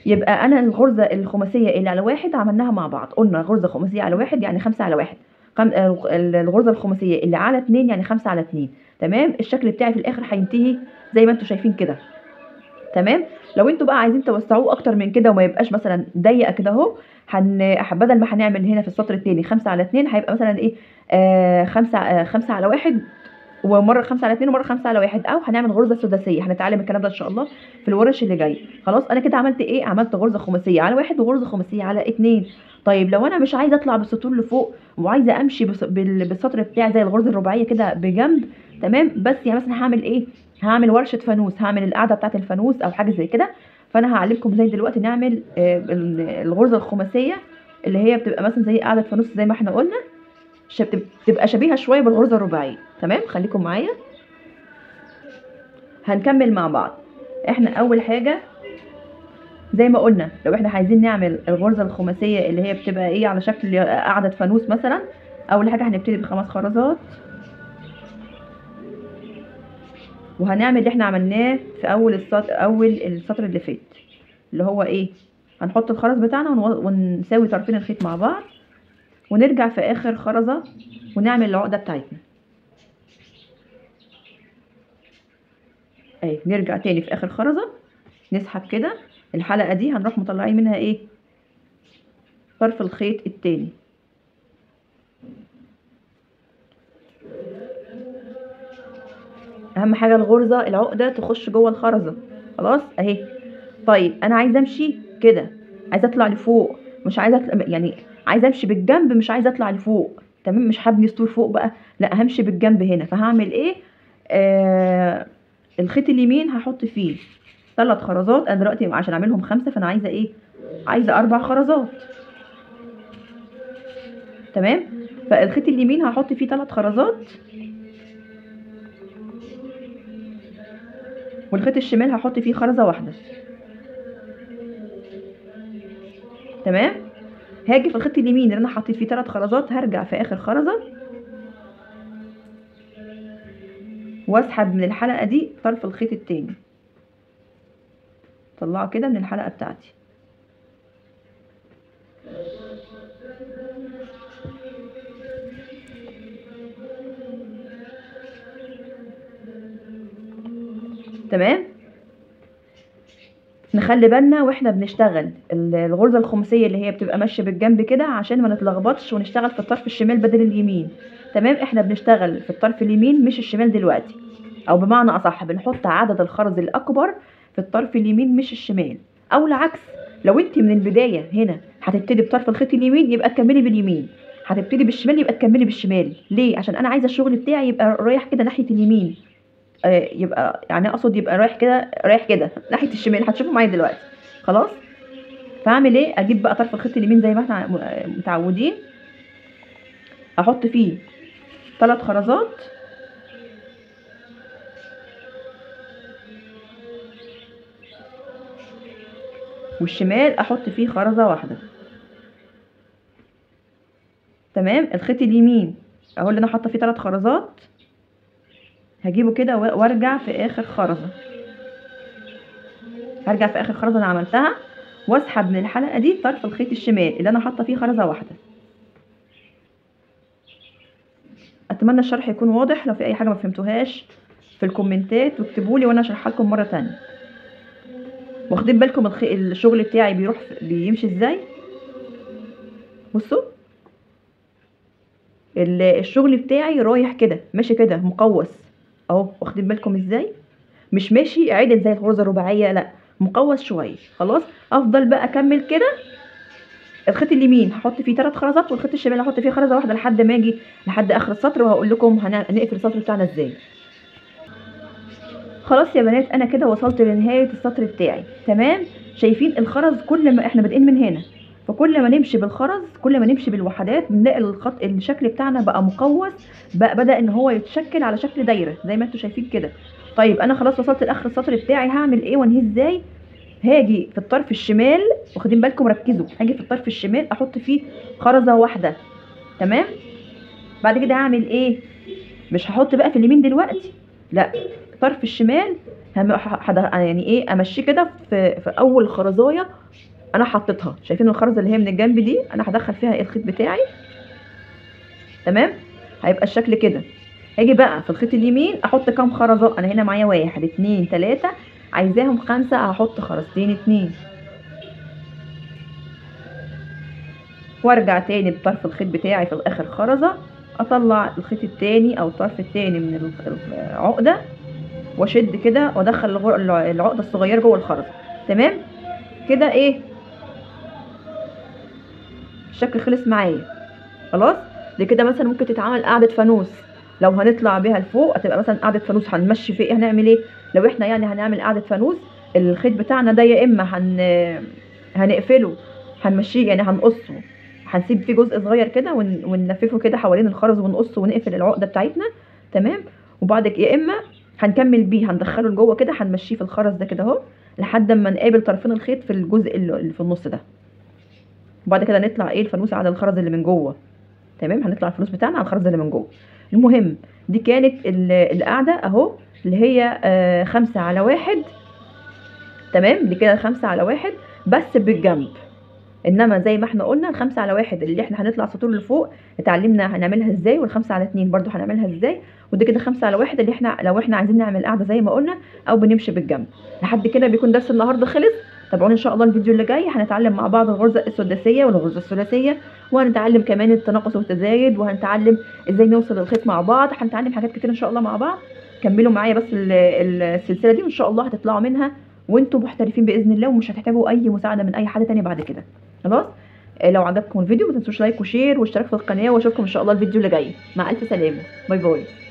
يبقى انا الغرزه الخماسيه اللي على 1 عملناها مع بعض، قلنا غرزه خماسيه على 1 يعني 5 على 1، الغرزه الخماسيه اللي على 2 يعني 5 على 2. تمام. الشكل بتاعي في الاخر هينتهي زي ما انتم شايفين كده. تمام. لو انتوا بقى عايزين توسعوه اكتر من كده وما يبقاش مثلا ضيق كده اهو، بدل ما هنعمل هنا في السطر الثاني 5 على 2 هيبقى مثلا ايه 5 على 1 ومرة 5 على 2 ومرة 5 على 1، او هنعمل غرزه سداسيه. هنتعلم الكلام ده ان شاء الله في الورش اللي جاي. خلاص انا كده عملت ايه؟ عملت غرزه خماسيه على 1 وغرزه خماسيه على 2. طيب لو انا مش عايزه اطلع بالسطور لفوق وعايزه امشي بالسطر بتاعي زي الغرزه الرباعية كده بجنب، تمام، بس يعني مثلا هعمل ايه؟ هعمل ورشه فانوس، هعمل القاعدة بتاعه الفانوس او حاجة زي كده. فانا هعلمكم زي دلوقتي نعمل الغرزه الخماسيه اللي هي بتبقى مثلا زي قاعدة فانوس زي ما احنا قلنا، بتبقى شبيهه شوية بالغرزه الرباعية. تمام. خليكم معايا هنكمل مع بعض. احنا اول حاجة زي ما قلنا لو احنا عايزين نعمل الغرزه الخماسيه اللي هي بتبقى ايه على شكل قاعدة فانوس مثلا، اول حاجة هنبتدي ب5 خرزات، وهنعمل اللي احنا عملناه في اول السطر اللي فات، اللي هو ايه؟ هنحط الخرز بتاعنا ونساوي طرفين الخيط مع بعض، ونرجع في اخر خرزة ونعمل العقدة بتاعتنا. اهي نرجع تاني في اخر خرزة نسحب كده الحلقة دي، هنروح مطلعين منها ايه؟ طرف الخيط التاني. اهم حاجة الغرزه العقدة تخش جوه الخرزه. خلاص اهي. طيب انا عايزه امشي كده، عايزه اطلع لفوق، مش عايزه اطلع، يعني عايزه امشي بالجنب، مش عايزه اطلع لفوق. تمام. مش هبني سطور فوق بقى، لا همشي بالجنب هنا. فهعمل ايه؟ الخيط اليمين هحط فيه 3 خرزات. انا دلوقتي عشان اعملهم 5 فانا عايزه ايه؟ عايزه 4 خرزات. تمام. فالخيط اليمين هحط فيه 3 خرزات، والخيط الشمال هحط فيه خرزة واحدة. تمام. هاجي في الخيط اليمين اللي انا حطيت فيه 3 خرزات، هرجع في اخر خرزة واسحب من الحلقة دي طرف الخيط التاني، طلعه كده من الحلقة بتاعتي. تمام. نخلي بالنا واحنا بنشتغل الغرزه الخماسيه اللي هي بتبقى ماشية بالجنب كده عشان ما نتلخبطش ونشتغل في الطرف الشمال بدل اليمين. تمام. احنا بنشتغل في الطرف اليمين مش الشمال دلوقتي، او بمعنى اصح بنحط عدد الخرز الاكبر في الطرف اليمين مش الشمال، او العكس. لو انت من البداية هنا هتبتدي بطرف الخيط اليمين يبقى تكملي باليمين، هتبتدي بالشمال يبقى تكملي بالشمال. ليه؟ عشان انا عايزه الشغل بتاعي يبقى رايح كده ناحية اليمين، يبقى يعني اقصد يبقى رايح كده، رايح كده ناحية الشمال. هتشوفوا معايا دلوقتي. خلاص. فاعمل ايه؟ اجيب بقى طرف الخيط اليمين زي ما احنا متعودين، احط فيه 3 خرزات، والشمال احط فيه خرزة واحدة. تمام. الخيط اليمين اهو اللي انا حاطه فيه 3 خرزات، هجيبه كده وارجع في اخر خرزة، هرجع في اخر خرزة انا عملتها، واسحب من الحلقة دي طرف الخيط الشمال اللي انا حاطه فيه خرزة واحدة. اتمنى الشرح يكون واضح. لو في اي حاجة ما فهمتوهاش في الكومنتات واكتبوا لي وانا اشرحها لكم مرة ثانية. واخدين بالكم الشغل بتاعي بيروح بيمشي ازاي؟ بصوا الشغل بتاعي رايح كده، ماشي كده مقوس اهو. واخدين بالكم ازاي؟ مش ماشي عدل زي الغرزه الرباعية، لا مقوس شوية. خلاص. افضل بقى اكمل كده. الخيط اليمين هحط فيه 3 خرزات، والخيط الشمال هحط فيه خرزة واحدة لحد ما اجي لحد اخر السطر، وهقول لكم هنقفل السطر بتاعنا ازاي. خلاص يا بنات انا كده وصلت لنهاية السطر بتاعي. تمام. شايفين الخرز كل ما احنا بادئين من هنا، فكل ما نمشي بالخرز كل ما نمشي بالوحدات بنلاقي الخط الشكل بتاعنا بقى مقوس، بقى بدا ان هو يتشكل على شكل دايرة زي ما انتم شايفين كده. طيب انا خلاص وصلت لاخر السطر بتاعي، هعمل ايه وانهيه ازاي؟ هاجي في الطرف الشمال، واخدين بالكم ركزوا، هاجي في الطرف الشمال احط فيه خرزة واحدة. تمام. بعد كده هعمل ايه؟ مش هحط بقى في اليمين دلوقتي، لا، طرف الشمال يعني ايه امشيه كده في اول خرزايه انا حطيتها. شايفين الخرزه اللي هي من الجنب دي انا هدخل فيها الخيط بتاعي. تمام، هيبقى الشكل كده. هاجي بقى في الخيط اليمين احط كام خرزة؟ انا هنا معايا 1 2 3، عايزاهم 5، هحط خرزتين 2، وارجع تاني بطرف الخيط بتاعي في الاخر خرزة، اطلع الخيط التاني او الطرف التاني من العقدة واشد كده وادخل العقدة الصغيرة جوه الخرزه. تمام كده ايه الشكل خلص معايا خلاص. دي كده مثلا ممكن تتعمل قاعدة فانوس، لو هنطلع بيها لفوق هتبقى مثلا قاعدة فانوس. هنمشي في ايه؟ هنعمل ايه لو احنا يعني هنعمل قاعدة فانوس؟ الخيط بتاعنا ده يا اما هنقفله، هنمشيه يعني هنقصه، هنسيب فيه جزء صغير كده ونلففه كده حوالين الخرز ونقصه ونقفل العقدة بتاعتنا. تمام، وبعد يا اما هنكمل بيه، هندخله لجوه كده، هنمشيه في الخرز ده كده اهو لحد اما نقابل طرفين الخيط في الجزء اللي في النص ده، وبعد كده نطلع ايه الفانوس على الخرز اللي من جوه. تمام، هنطلع الفانوس بتاعنا على الخرز اللي من جوه. المهم دي كانت القاعدة اهو اللي هي 5 على 1. تمام، دي كده 5 على 1 بس بالجنب. انما زي ما احنا قلنا 5 على 1 اللي احنا هنطلع سطور لفوق اتعلمنا هنعملها ازاي، وال5 على 2 برضو هنعملها ازاي، ودي كده 5 على 1 اللي احنا لو احنا عايزين نعمل قاعدة زي ما قلنا او بنمشي بالجنب. لحد كده بيكون درس النهارده خلص. تابعوني ان شاء الله الفيديو اللي جاي، هنتعلم مع بعض الغرزه السداسيه والغرزه الثلاثية، وهنتعلم كمان التناقص والتزايد، وهنتعلم ازاي نوصل للخيط مع بعض، هنتعلم حاجات كتير ان شاء الله مع بعض. كملوا معايا بس السلسلة دي وان شاء الله هتطلعوا منها وانتم محترفين باذن الله، ومش هتحتاجوا اي مساعدة من اي حد تاني بعد كده. خلاص، لو عجبكم الفيديو ما تنسوش like و share واشتراك في القناة، واشوفكم ان شاء الله الفيديو اللي جاي. مع الف سلامه، bye bye.